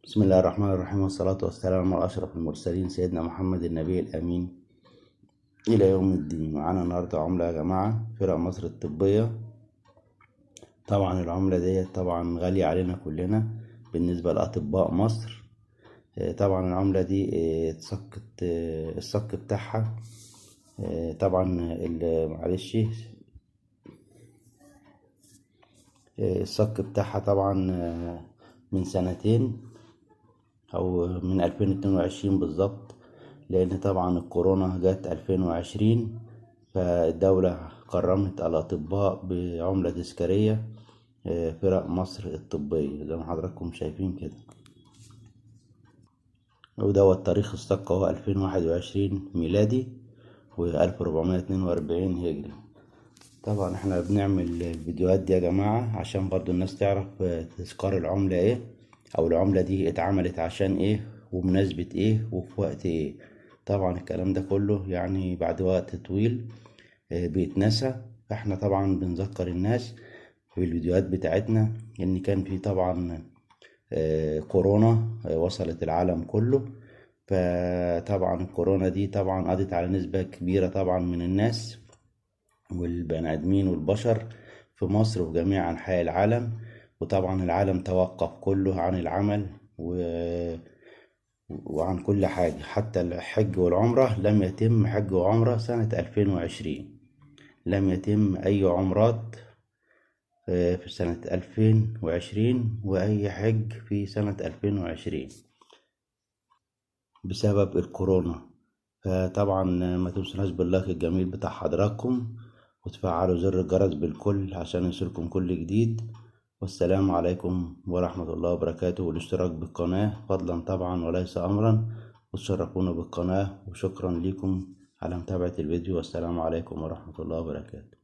بسم الله الرحمن الرحيم، والصلاة والسلام على أشرف المرسلين سيدنا محمد النبي الأمين إلى يوم الدين. معانا النهاردة عملة يا جماعة، فرق مصر الطبية. طبعا العملة دي طبعا غالية علينا كلنا بالنسبة لأطباء مصر. طبعا العملة دي اتسكت، الصك بتاعها طبعا معلش، الصك بتاعها طبعا من سنتين أو من 2022 بالظبط، لأن طبعا الكورونا جت 2020، فالدولة كرمت الأطباء بعملة تذكارية، فرق مصر الطبية زي ما حضراتكم شايفين كده. ودوت تاريخ الصك هو 2021 ميلادي و1442 هجري. طبعا احنا بنعمل الفيديوهات دي يا جماعة عشان برضو الناس تعرف تذكار العملة ايه، او العملة دي اتعملت عشان ايه، ومناسبة ايه، وفي وقت ايه. طبعا الكلام ده كله بعد وقت طويل، بيتنسى، فاحنا طبعا بنذكر الناس في الفيديوهات بتاعتنا ان كان في طبعا، كورونا، وصلت العالم كله. فطبعا الكورونا دي طبعا قضت على نسبة كبيرة طبعا من الناس والبني آدمين والبشر في مصر وفي جميع أنحاء العالم، وطبعا العالم توقف كله عن العمل وعن كل حاجة، حتى الحج والعمرة لم يتم حج وعمرة سنة 2020، لم يتم أي عمرات، في سنة 2020 وأي حج في سنة 2020 بسبب الكورونا. فطبعا ما تنسوناش باللايك الجميل بتاع حضراتكم، وتفعلوا زر الجرس بالكل عشان يوصلكم كل جديد. والسلام عليكم ورحمة الله وبركاته، والاشتراك بالقناة فضلا طبعا وليس أمرا، وتشرفونا بالقناة، وشكرا لكم على متابعة الفيديو، والسلام عليكم ورحمة الله وبركاته.